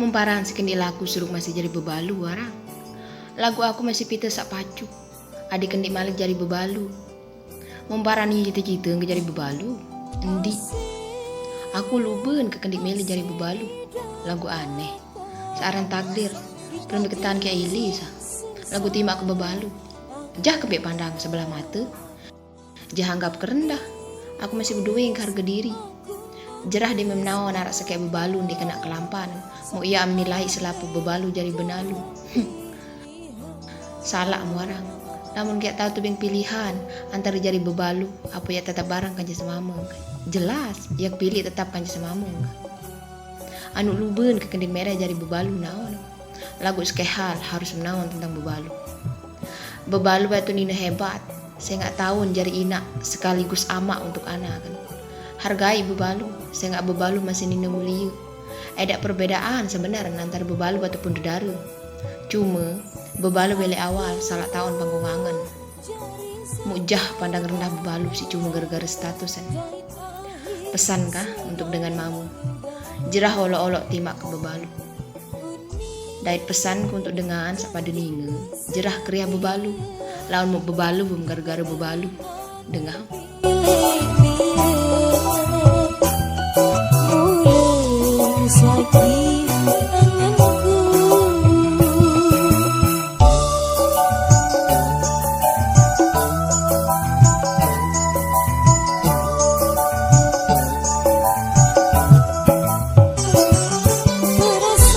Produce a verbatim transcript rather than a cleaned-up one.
Mumparan sekendik lagu suruk masih jari bebalu warang. Lagu aku masih pite sak pacu. Adi kendik malik jari bebalu. Mumparan iya cita-cita ke jari bebalu. Endi. Aku luben ke kendik mele jari bebalu. Lagu aneh. Searan takdir. Perembeketan ke ili sa. Lagu timak ke bebalu. Jah kebek pandang sebelah mata. Jah anggap ke rendah. Aku masih beduing ke harga diri. Jerah dia menawan arak sekek bebalu di kena kelampan. Mu iya menilai selapu bebalu jari benalu. Salak muarang. Lamun gak tahu tebing pilihan antara jari bebalu apa ya tetap barang kanja semameng. Jelas, ya pilih tetap kanja semameng. Anu luben ke kending merah jari bebalu naon. Lagu sekehal harus menawan tentang bebalu. Bebalu batu nina hebat, saya nggak tahu jari inak sekaligus amak untuk anak kan. Hargai bebalu, saya nggak bebalu masih nina mulia. Ada perbedaan sebenarnya antara bebalu ataupun dedara. Cuma, bebalu bele awal salah tahun panggungangan. Mujah pandang rendah bebalu si cuma gara-gara status kan. Pesankah untuk dengan mamu? Jerah olok-olok timak ke bebalu. Dait pesanku untuk dengan sapa deninga, jerah kriah bebalu. Lawan mu bebalu bum gara-gara bebalu. Dengah.